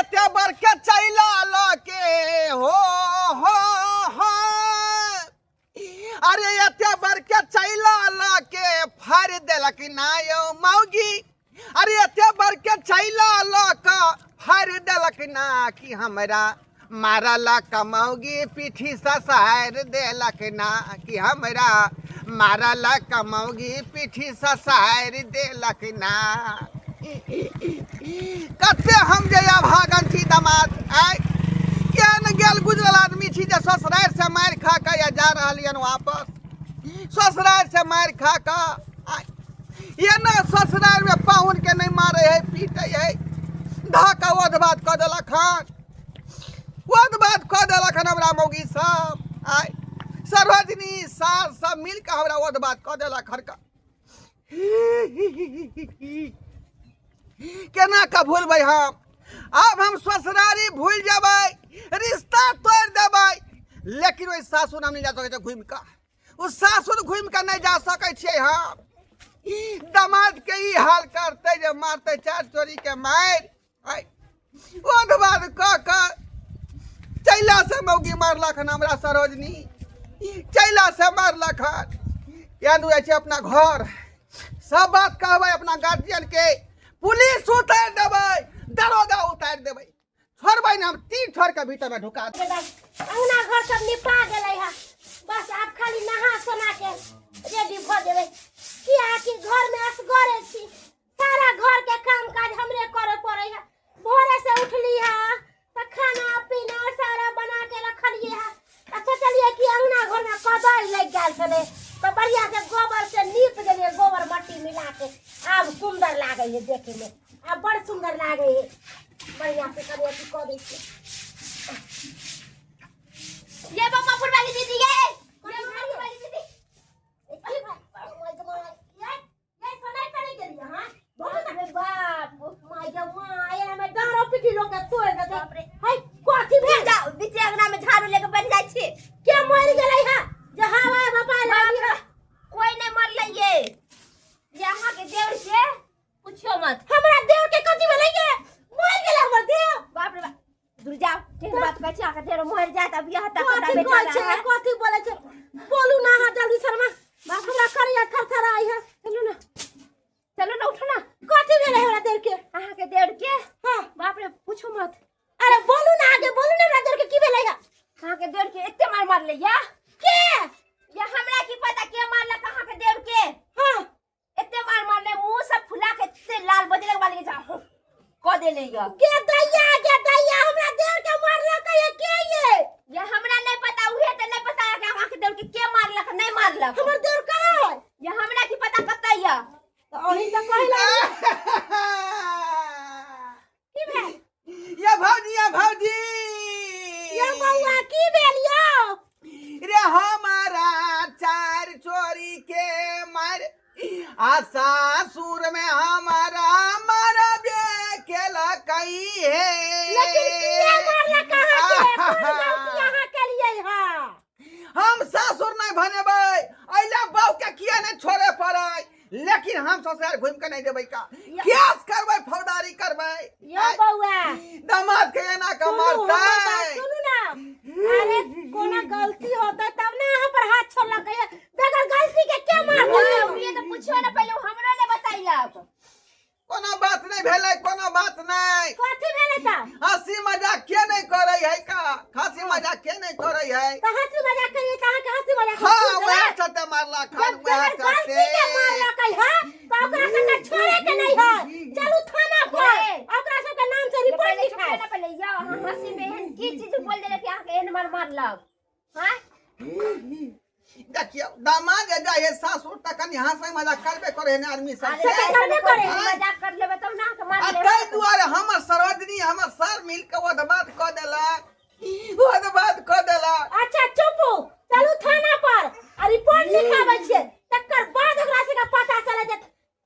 एते बड़के चैला लऽ के हो हो हो, अरे एते बड़के चैला लऽ के फाड़ि देलक ना यौ मौगी। अरे एते बड़के चैला लऽ कऽ फाड़ि देलक ना, कि हमरा मारल कमौगी पीठी ससारि देलक ना, कि हमरा मारल कमौगी पीठी ससारि देलक ना। कते हम जे अभागन छी दमाद, आय केहन गेल गुजरल आदमी छी जे ससुरारि से मारि खा कऽ या जा रहल यन वापस ससुरारि से मारि खा कऽ। आय एना ससुरारि में पाहुन के नहीं मारे है पीटे है, धऽ कऽ ओध बात कऽ देलक हन, ओध बात कऽ देलक हन हमरा मौगी सब। आय सरोजनी सार सब मिल कऽ हमरा ओध बात कऽ देलक हन। केना कऽ भूलबै हम? आब हम ससुरारी भूलि जेबै, रिश्ता तोड़ि देबै, लेकिन ओहि सासुर हम नहि जा सकै छियै घुमि कऽ, ओ सासुर घुमि कऽ नहि जा सकै छियै हम। दमाद के ई हाल करतै जे मारतै चारि चोरी के मारि। आइ ओध बाद कऽ कऽ चैला से मौगी मारलक हन हमरा, सरोजनी चैला से मारलक हन। केहन जाइ छै अपना घर, सब बात कहबै अपना गार्जियन के, पुलिस उतारि देबै, दरोगा उतारि देबै, छोड़बै ने हम, तीन छोड़ के भीतर में ढुका देबै। अंगना घर सब निपा गेलै है, बस आब खाली नहा सोना के रेडी भऽ जेबै। कियाकि घर में असगरे छी, सारा घर के काम काज हमरे करे पड़े है। भोरे से उठली है त खाना पीना सारा बना के रखलिए है। आ सोचलिए कि अंगना घर में कदर लग गेल छलै त बढ़िया से गोबर से नीप देलिए, गोबर मट्टी मिला के। आब सुंदर लागे है देखे में, आब बड़ सुंदर लागे है। बढ़िया से करिए अथी कऽ दै छियै। ये बम्मा वाली दीदी, ये ये बम्मा वाली दीदी। की भेल? ये सुनाई पड़े गेली हां? बाप रे बाप, my गे my, हमे डारो पिटी लोग के तोड़ दे। बाप रे। हे कथी भेल? जाओ बीचे अंगना में झाड़ू लेके बैठ जाय छी। के मर गेलै हा जे हवा बपाय लागी हा? कोई नहीं मरलै ये, ये अहाँ के देवर से पूछियो मत। हमरा देव के कथी भेलै ये? मर गेलै हमर देव? बाप रे बाप, दूर जाओ, केहन बात कहै छी? अहाँके देवर मरि जायत अब यह तक हमरा कथी कहै बेचारा छै? है। कथी बोलै छै? बोलू ना अहाँ जल्दी शर्मा, हमरा करिया थरथर आई है। चलू ना, चलू ना, उठू ना। कथी भेलै हमरा देव के? अहाँके देवर के? हाँ। बाप रे, पूछू मत। अरे बोलू ना आगे, बोलू ना हमरा देव के की भेलै है? अहाँके देवर के एते मार मारलै या। के? या हमरा की पता के मारलक अहाँके देवर के। हाँ। एते मार मारले मुंह सब फुला के एते लाल बजरंग वाली के जाहो क देले या। गे दैया, गे दैया, हमरा देवर के मारलक ये के ये? ये हमरा नहीं पता, उहे त नहीं पता कि अहाँ के देवर के के मारलक नहीं मारलक। हमर देवर कहाँ है? ये हमरा की पता कतै या। त अहीं त कहै लागली। की भेल? ये भौजी, ये भौजी। ये बौआ की भेल यौ? रे हमारा चार चोरी के मार आ सासुर में हमारा मारा बे केला कई है। लेकिन किया मारलक अहाँ के? कोन गलती अहाँ केलियै हँ? हम सासुर नहीं भनेबै, अइला बहू के किया नहीं छोड़े पड़ै, लेकिन हम ससुराल घुमि के नहीं जेबै का केस करबै, फौजदारी करबै। यौ बौआ, दामाद के एना के सुनू, हमर बात मारतै। सुनू ना। अरे कोनो गलती होतै तब ना अहाँ पर हाथ छोड़लक है, बगैर गलती के के मारतै? ये तो पूछियो ना पहले, हमरो ने बतैलक। कोनो बात नहीं भेलै, कोनो बात नहीं। कथी भेलै त? हंसी मजाक के नहीं करै है का, हंसी मजाक के नहीं करै है? त हंसी मजाक करिए त अहाँके हंसी मजाक हाँ, वएह चलते मारलक हन, जब वएह बगैर चलते। गलती के मारलक है त ओकरा सबके छोड़े के नहीं है। चलू थाना पर, ओकरा सबके नाम से रिपोर्ट पहले चुप लिखाए। ना पहले या अहाँ हंसी में एहन की चीज बोल देले कि अहाँ के एहन मार मारलक? हाँ देखियौ दामाद जे जाइ है सासुर त कनि हंसै मजाक करबे करे है ने आदमी सब अरे से। से करबे करे। मजाक कर लेबै तब ना अहाँके मार आ लेब। ताहि दुआरे हमर सरोजनी हमर सर मिल के ओध बात कऽ देलक, ओध बात कऽ देलक। अच्छा चुप हो, चलू थाना पर आ रिपोर्ट लिखाबै छियै, तकर बाद ओकरा सबके पता चलै जे।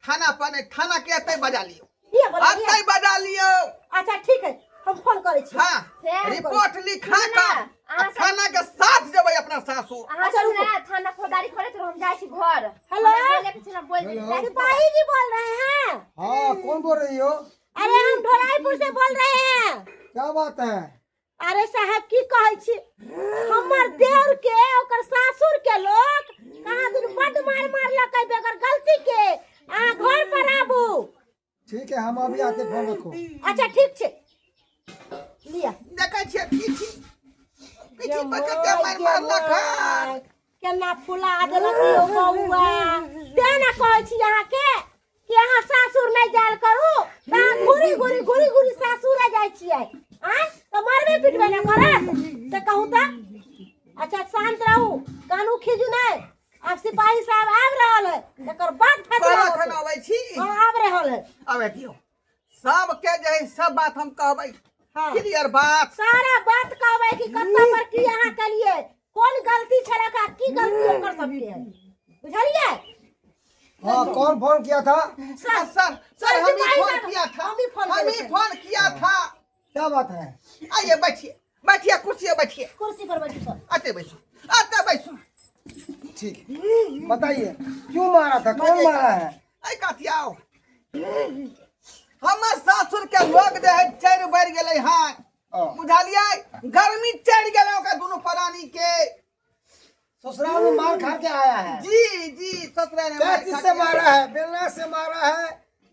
थाना पर नहीं, थाना के एतै बजा लियौ, ये बोला ये। एतै बजा लियौ। अच्छा ठीक है, हम फोन करै छी। हाँ, फेर? रिपोर्ट लिखा सुनू ना, कऽ आ अहाँ सब- थाना के साथ जेबै अपना सासुर। अहाँ अच्छा, सब रुको। ना थाना फौजदारी खोले तो हम जाइ छी घर। हेलो? हमरा बोले के छै ना, बोल हेलो? जाइ छी। सिपाही जी बोल रहे हैं? हाँ, कौन बोल रही हो? अरे हम ढोलाईपुर से बोल रहे हैं। क्या बात है? अरे साहब, की कहै छी, हमर देवर के ओकर सासुर के लोग कहाँ दिन बड्ड मार मारलकै बगैर गलती के। अहाँ घर पर आबू। ठीक है, हम अभी आते, फोन रखो। अच्छा, ठीक छै, लिअ। देखै छियै, पीठी पीठी पर कते मारि मारलक हन। केना फुला देलक यौ बौआ। तें ने कहै छी अहाँके कि अहाँ सासुर नहि जायल करू, तऽ अहाँ घुरी घुरी घुरी घुरी सासुरे जाइ छियै। आँय, तऽ मरबे पिटबे ने करत से कहू तऽ? अच्छा, शान्त रहू, कानू खीजू नहि। आब सिपाही साहब आबि रहल है, तकर बाद फैसला कखन होतै। अबै छी? हाँ, आबि रहल है। आबै दियौ सबके, जे है सब बात हम कहबै। हाँ। क्लियर बात। सारा बात कहबै कि कत्ता पर की अहाँ केलिए, कोन गलती छलक आ की गलती ओकर सबके है, बुझलिए? हाँ, कौन फोन किया था? सर, सर, सर, हम ही सिपाही फोन साहब, किया था। हम ही फोन हम ही केले थे। फोन किया था। क्या बात है? आइए, बैठिए, बैठिए, कुर्सी पे बैठिए। कुर्सी पर बैठू सर। आते बैठो, आते बैठो। ठीक, बताइए, क्यों मारा था, कौन मारा है? आई काथी आओ। हमर सासुर के लोग जे है चढ़ बढ़ गेलै हन। बुझलियै? गर्मी चढ़ गेलै ओकरा दुनू प्राणी के। ससुराल में मार खा के आया है? जी जी, ससुराल में क्या मार चीज खा से के। मारा है? बेलना से मारा है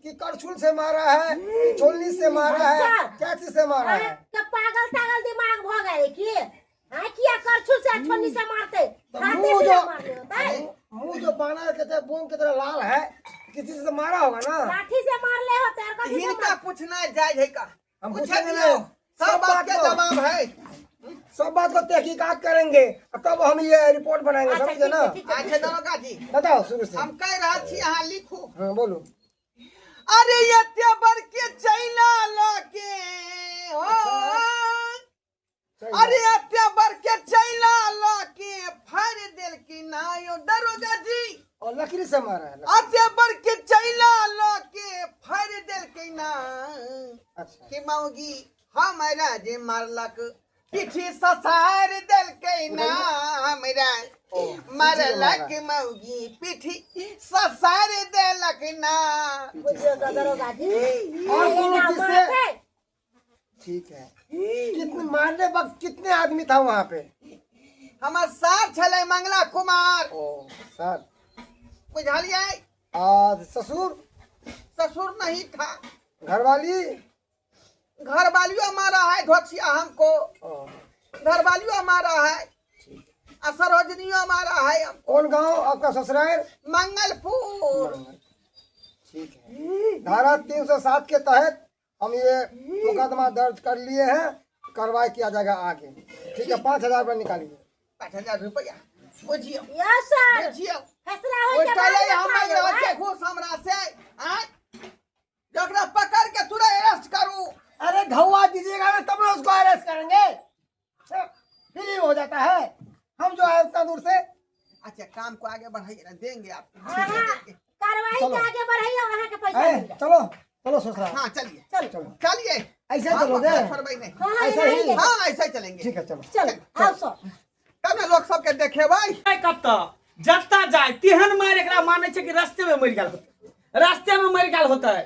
कि करछुल से मारा है कि छोलनी से मारा है? सर। क्या चीज से मारा है? अहाँके पागल तागल दिमाग भऽ गेलै की? हाँ, किया करछुल से आ छोलनी से मारते? तो हाथे मुंह से जो मारते होतै? मुंह जो बाना के थे, बूंद की तरह लाल है, किसी से मारा होगा ना? लाठी से मारले होते और कथी से? हिनका पूछना जायज है का? हम पूछे पूछेंगे दियौ नहीं। सब सब बात बात के को। जवाब है। सब बात को तहकीकात करेंगे और तब हम ये रिपोर्ट बनाएंगे। अच्छा, समझे ना? ठीक है, ठीक अच्छा दरोगा जी। बताओ शुरू से। हम कह रहल छी, अहाँ लिखू। हाँ, बोलो। अरे एते बड़के चैना लके हो। सही। अरे एते बड़के चैना लके फाड़ देलकी ना यो दरोगा जी। और लकड़ी से मारा है? एते बड़के चैना लके फाड़ देलकी ना। अच्छा। कि मौगी हमरा जे मारलक, पीठी ससार देलकै ना। हमरा ओ, मारलक मौगी, पीठी ससार देलक ना। बुझियौ तऽ दरोगा जी। और कोनो एना चीज से? मारतै? ठीक है, कितने मारने वक्त कितने आदमी था वहाँ पे? हमर सार छलै मंगला कुमार। ओ सर। बुझलियै? और ससुर? ससुर नहीं था। घरवाली? घर वालियों मारा है धोछिया हमको। ओ, घर वालियों मारा है आ सरोजनियों मारा है हमको। कौन गांव आपका ससुराल? मंगलपुर। ठीक है, धारा 307 के तहत हम ये मुकदमा दर्ज कर लिए हैं, कार्रवाई किया जाएगा आगे। ठीक है, 5000 रुपये निकालिए। 5000 रुपया बुझियौ। यौ सर। बुझियौ। फैसला होय ओहि के टले बाद हम मांगि रहल छियै घूस हमरा से। आँय, जकरा पकड़ के तुरंत अरेस्ट करू। अरे ढौआ दीजिएगा ना तब ना उसको अरेस्ट करेंगे, फ्री हो जाता है हम जो है उतना दूर से। अच्छा, काम को आगे बढ़ाइए ना, देंगे आपको। अहाँ कार्रवाई चलो। के आगे बढ़ाइए, अहाँके पैसा ए, मिल जायत। चलो चलो ससुराल। हाँ, चलिए। चलो। चलो। चलिए। ऐसे हम चलोगे? छोड़बै नहीं। हाँ, ऐसा एना ही? ही। हाँ, ऐसे ही चलेंगे। ठीक है, चलो। चलो, आउ सर। तब ने लोग सबके देखेबै। कतऽ जतऽ जाय तेहन मारि एकरा मानै छै कि रस्ते में मरि गेल होतै, रास्ते में मरि गेल होतै।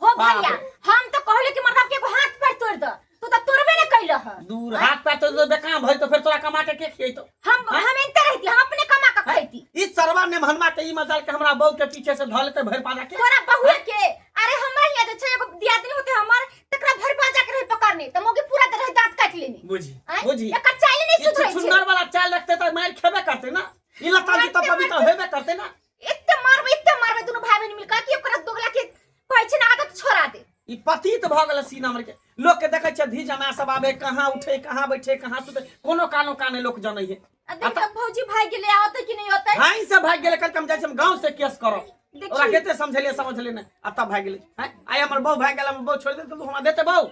हो भैया। बाप रे। हम तो कहले कि मर्दाब के एगो हाथ पैर तोड़ द, तू तो तोड़बे ने कैल ह। दूर, हाथ पैर तोड़ दे कहाँ भई तो फिर तोरा कमा के के खियैतो? हम हम एनते रहती, हम अपने कमा के खैती। ई सरवा नेमहनमा के ई मजाल के हमरा बहू के पीछे से धऽ लेतै भरि पाजा के। तोरा बहुए के? अरे हमरा हिया जे छै एगो दियादनी होते हमर, तकरा भरि पाजा के रहे पकड़ने त मोगी पूरा तरह दांत काट लेने। बुझी। आँय? बुझी। एकर चाइले नहीं ई सुधरै छै। छुछुन्नर वाला चाल रखते तऽ मारि खेबे करतै ना, ई लत्ता जूता मारते- पवित्र हेबे करतै ना। एते मारबै, एते मारबै दुनू भाई बहिन मिलकर कि ओकरा दोगला के कहै छै ना आदत छोड़ा दे। ई पतित भऽ गेल सीना हमर के। लोक के देखै छियै धी जमा सब आबे, कहाँ उठे, कहाँ बैठे, कहाँ सुते, कोनो कानो काने लोक जनै है। आ देख त भौजी भाग गेलै, औतै कि नहीं औतै? हां, से भाग गेलै। कल हम जाइ छी, हम गांव से केस करब। देखी। ओकरा कते समझलियै, समझलियै नहि, आ तब भाग गेलै। हैं, आइ हमर बहू भाग गेल, हमर बहू छोड़ि देतै तऽ हमरा देतै बहू?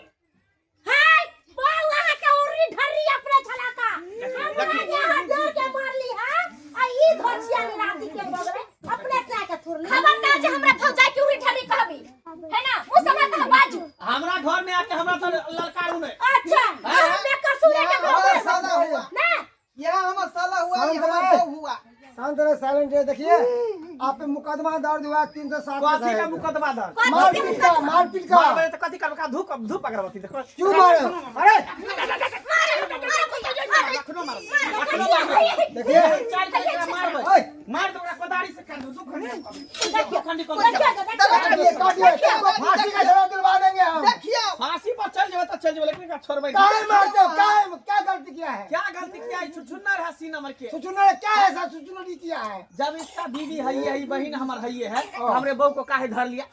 हाय बहू, अहाँ के उर्री ढर्री अपने छला का हमरा जे अहाँ जोर के मारली। हां, आ ई धोचिया ने राती के बगले अपने से आके थुरली। खबरदार जे हमरा भौजाई के उड़ी ठरी कहबी है ना, मुंह संभाल के बाजू। हमरा घर में आके हमरा तो ललकारू नहि। अच्छा, हम बेकसूरे के यह हमारा घर साला हुआ। ना। यह हमारा साला हुआ, ये शांत हमारा रहे। बहू हुआ। शांत रहे, साइलेंट रहे। देखिए, आप आप पे मुकदमा दर्ज हुआ 307 कथी का मुकदमा दर्ज? मारपीट का, मारपीट का। मारबै तऽ कथी करबै? धूप धूप अगरबत्ती देखो। क्यों मारे? अरे एखनो मारब, एखनो मारब। देखिए चाल के एकरा मारबै। ओए। मार दे ओकरा कोदारी से, काट दू, दू खंडी कऽ दू, दू खंडी कऽ दू। काटिए काटिए, तुमको फांसी का सजा दिलवा देंगे हम। देखियौ। फांसी पर चल जेबै तऽ चल जेबै, लेकिन एकरा छोड़बै नहि। काहे मारते हो? काहे? क्या गलती किया है? क्या गलती किया है? छुछुन्नर है सीन नंबर के। सुचुनर क्या है ऐसा सुचुनर ही किया है? जब इसका बीवी है, यही बहन हमर है है, तो हमरे बहू को काहे धर लिया?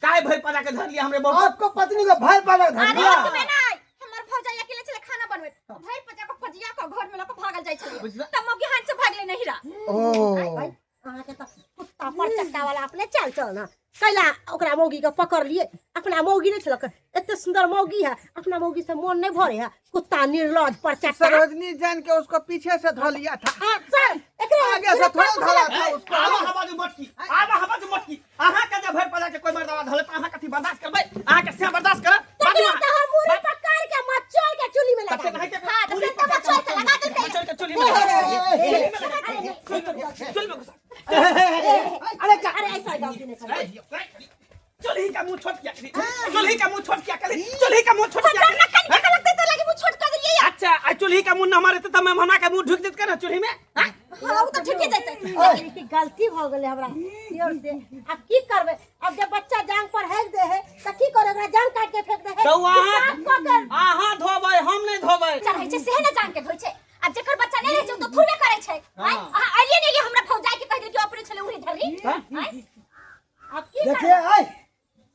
काहे भर पजा के धर लिया हमरे बहू को? आपको पत्नी को भाई पाला धर अरे लिया। ओतबे नहि, हमर भौजाई अकेले छलै खाना बनबैत, भरि पजा के पजिया के घर में लऽ के भागल जाइ छलै। बुझला? तऽ मौगी हाथ से भागले नहिरा। ओ अहाँके तऽ कुत्ता पर चक्का वाला अपने चाल चल ना कैला ओकरा मौगी के पकड़ लिए। अपना मौगी नहीं छलक, एते सुंदर मौगी है, अपना मौगी से मन नहीं भरे है, कुत्ता निर्लज पर चक्का। सरोजनी जान के उसको पीछे से धो लिया था। हाँ, सर, एकरे आगे से थोड़ा धरा था उसको। आवा हवा जो मटकी, आवा हवा जो मटकी। अहाँ के जे भरि पजा के कोई मर्दावा धले तऽ अहाँ कथी बर्दाश्त करबै? अहाँ के से बर्दाश्त करब? तकरा तऽ हम मुड़ी पकड़ के मचोड़ के चुल्ही में लगा तते नहीं के हाँ, तऽ फेर तऽ मचोड़ के लगा देलकै। मचोड़ के चुल्ही में लगा देलकै। चुल्ही में घुसा। अरे अरे ऐसा गलती नहीं कर। चुल्ही का मुंह छोट किया करी, चुल्ही का मुंह छोट किया करी, चुल्ही का मुंह छोट किया करी। कनि के लगतै तऽ लागी मुँह छोट कऽ देलियै। अच्छा, आ चुल्ही का मुंह न मारे तऽ मेहमाना के मुंह ढुक देत के ना चुल्ही में? हाँ? हाँ, ओ तऽ ठुकि जेतै। लेकिन की गलती भऽ गेलै हमरा दियर से, आब की करबै? अब जब बच्चा जांग पर हेक दे है तऽ की करे? ओकरा जांग काट के फेंक दे है। तऽ ओ अहाँ साफ कऽ के अहाँ धोबै, हम नहि धोबै। चढ़ै छै सेहे ने जान के धोइ छै, आ जेकर बच्चा नहि रहै छै ओ तऽ थोड़े करै छै। हाँ। आँय, अहाँ अलिये नहि हमरा भौजाई के कहि देलकै अपने छलै उहे धरी। हाँ? आँय, आब की देखिए आए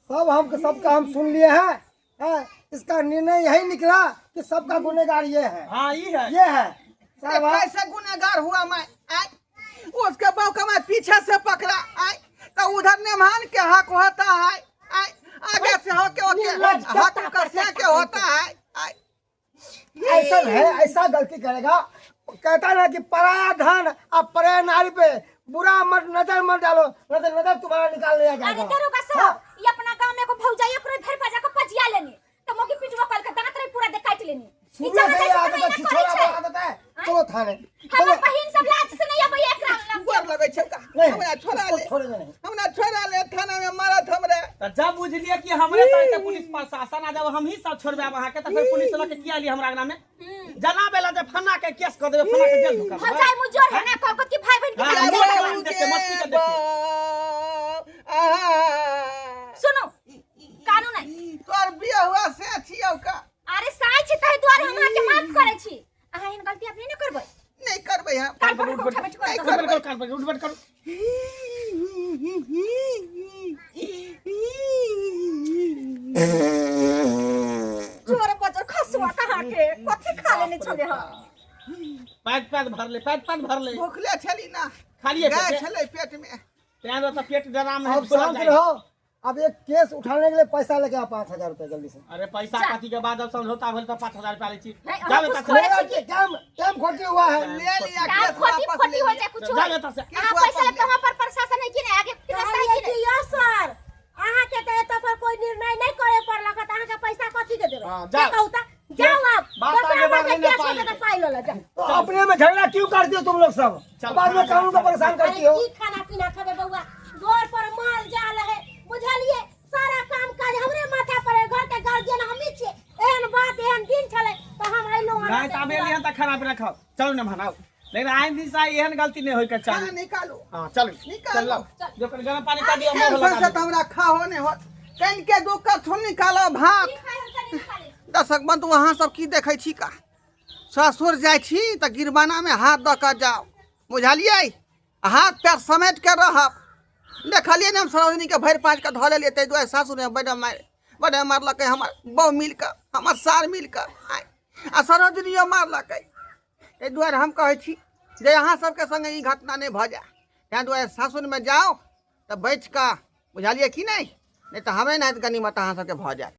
सब हम सबका हम सुन लिए हैं, हैं? इसका निर्णय यही निकला कि सबका गुनेगार ये है। हाँ, ई है। ये है साहब। कैसे गुनेगार हुआ मैं? आय उसके बहू का मैं पीछे से पकड़ा, आय तो उधर नेमान के हक होता है, आय आगे से होके ओके हक कैसे के होता है? आय ऐसा है, ऐसा गलती करेगा, कहता ना कि पराया धन और पराया नारी पे बुरा मत नजर मत डालो, नहीं तो नजर तुम्हारा निकाल लिया अरे जाएगा। दरोगा साहब, ई अपना गांव में एगो भौजाई ओकरे भरि पजा के पजिया लेने त मौगी पिटवा कल के दांत रहे पूरा दे काटि लेने। ई शुरू जहाँ से जाइ ही छै आदत तहाँ है, एना छिछोरा करै छै। वाला आदत है। चलो थाने हमर चलो। बहिन सब लाज से नहीं अबै एकरा लग। गोर लगै छै का। नहीं, हमरा छोड़ा इसको ले, छोड़ेंगे नहीं। हमरा छोड़ा ले, थाना में मारत हमरे। तऽ जब बुझलियै कि हमरे तऽ एते पुलिस प्रशासन आ जब हमही सब छोड़बाब अहाँके, तऽ फेर पुलिस लऽ के किया एलियै हमरा अंगना में? जनाबे ला जे फन्ना के केस कऽ देबै, फन्ना के जेल ढुका देबै। भौजाई मुजोर है ना, कहलको कि भाई बहिन के हाँ, लड़ाई मुजोर झगड़ा। है। देखते, मस्ती के देखते। आहा। सुनो, कानून नहीं। तोर बियाह हुआ से छियौ का? अरे साइ छी तहि दुआरे हम अहाँके माफ करै छी। अहाँ एहन गलती अपने नहि करबै। नहीं करबै हम। कान पकड़ के उठा बैठ नहीं कर। उठ बैठ करू, कान पकड़, उठ बैठ करू। जोर बजर खसुआ कहाँ के कथी खा लेने छले हँ? पैद पैद भरले, पैद पैद भरले। भूखले छली ना। खालिए गाय पेटे। छलै पेट में। तें दुआरे तऽ पेट डराम है। अब शांत रहो। अब एक केस उठाने के लिए पैसा लेके आओ, 5000 रुपए जल्दी से। अरे पैसा कथी के बाद? अब समझौता भेल तऽ 5000 रुपया लै छी। नहीं, अहाँ जाबे कुछ तक खोले मेरा छी की? टाइम टाइम खोटी हुआ है। ले लिया। टाइम केस खोटी वापस खोटी ले हो लिया। जाए कुछ। जाबे तक से। अहाँ पैसा लेके वहाँ पर प्रशासन है कि नहीं, आगे के रास्ता है कहलियै कि कि नहीं? यौ सर, अहाँके तऽ एतऽ पर कोई निर्णय नहि करे पड़लक तऽ अहाँके पैसा कथी के देबै? हाँ, से जाउ। कहू तऽ जाउ आप। बात दोसरा आगे बार बढ़ले के ना केस पाले होतै तऽ के। पाइ लऽ ले जाउ। तो अपने में झगड़ा क्यों करती हो तुम लोग सब? चल, बाद में खाना कानून को खा। परेशान अरे करती हो। की खाना पीना खेबै बौआ? घर पर माल जाल है, बुझलियै? सारा काम काज हमरे माथा पर है, घर के गार्जियन हमही छियै। एहन बात एहन दिन छलै तऽ हम अयलहुँ। नहि तऽ आब एलियै हन तऽ खाना पीना खाउ। चलू ने भनाउ, लेकिन आइ दिन से एहन गलती नहि होइके खाना चाही। निकालू। हाँ, चलू। निकालू। चल लाउ। जो कनि गरम पानी कऽ दियौ, मुँह लगा से तऽ दियौ। हमरा खाहो नहि होत, कनिके दू कथुन निकालो भात। दर्शक बंधु, अहाँ सब की देखै छी का? ससुर जाइ छी तऽ गिरबानामे हाथ दऽ कऽ जाउ, बुझलियै? हाथ पैर समेट के रहब। देखलियै ने, हम सरोजनीके भरि पाँच कऽ धऽ लेलियै, ताहि दुआरे सासुरमे बड्ड मारि बड्ड मारलकै हमर बहू मिल कऽ, हमर सार मिल कऽ, आँय, आ सरोजनियो मारलकै। ताहि दुआरे हम कहै छी जे अहाँ सबके सङ्गे ई घटना नहि भऽ जाय, ताहि दुआरे सासुरमे जाउ तऽ बचि कऽ, बुझलियै कि नहि? नहि तऽ हमरे नाहित गनीमत अहाँ सबके भऽ जायत।